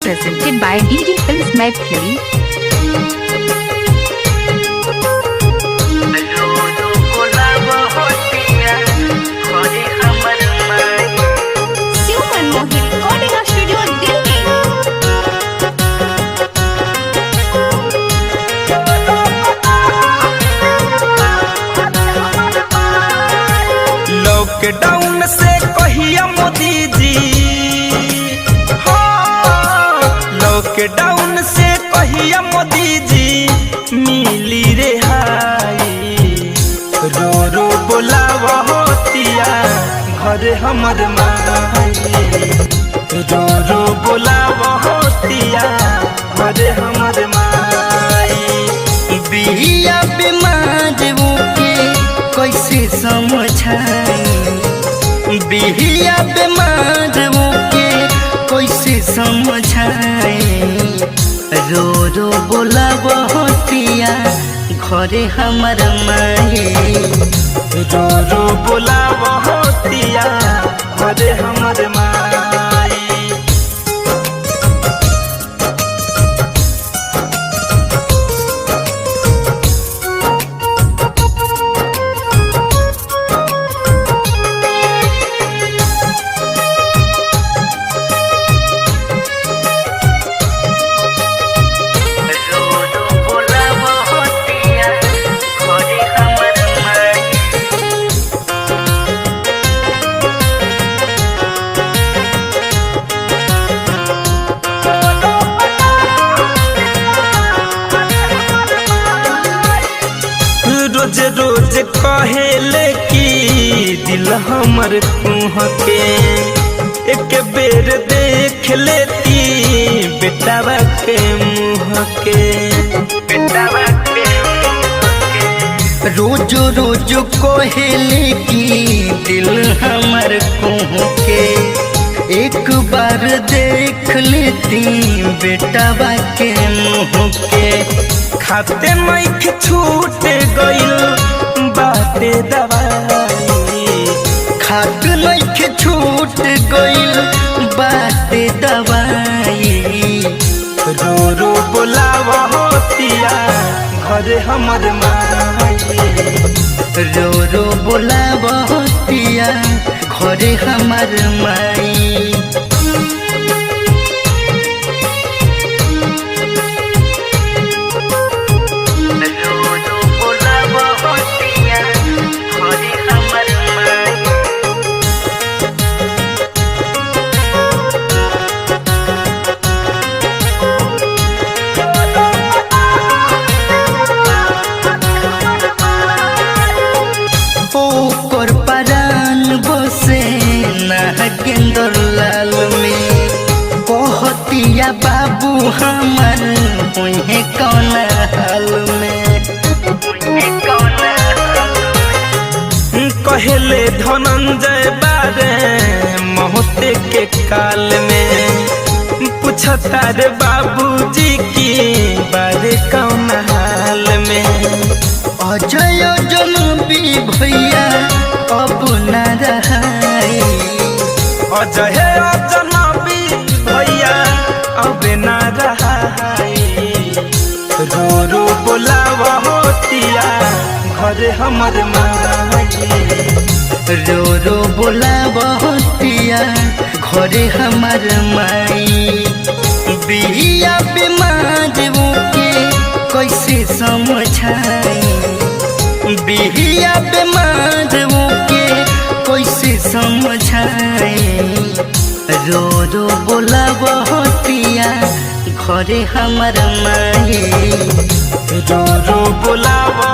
Presented by DD Films Maithili. Shiv Manmohan Recording Studio, Delhi. Lockdown से कहिया मोदी जी, हाँ, lockdown से कहिया मोदी जी मिली रे हाई। रो रो बोलावा होतिया घर हमर माई। रो रो बोलावा होतिया घर हमर माई। बिया बीमार के कैसे समझाई, बिया बीमार के कैसे समझाई। रो रो बोला बहतिया घरे हमर माई। रो रो बोलावा होतिया घर हमर माई। रो रो बोला बहतिया घरे हमर माई। रोज रोज कहेले की दिल हमर कुह के, एक बेर देख लेती बेटावा के मुँह के, बेटावा के मुँह के। रोज रोज कोहेले की दिल हमर कुह के, एक बार देख लेती बेटावा के मुँह के। खाते मैख छूट गइल बाटे दवाई। खात नइखे छूट गइल बाटे दवाई। रो रो बोलावा होतिया घर हमर माई। रो रो बोला बहतिया घरे हमर माई। रो रो बोला बहतिया घरे हमर माई। ओकर परान बसे नागेंद्र लाल में, कहतिया बाबू हमर उहे कौन हाल में, उहे कौन हाल में। कहले धनंजय बारे मोहते के काल में, पूछता रे बाबूजी की बारे कौन हाल में। अजय जनबी भैया अब न रहाई। अजय अजनबी भैया अब ना रहाई। रो रो बोलावा होतिया घर हमर माई। रो रो बोला बहतिया घरे हमर माई। बिया बीमार के कैसे समझाई, बिया बीमार के कैसे समझाई। रो रो बोला बहतिया घरे हमर माई। रो रो बोलावा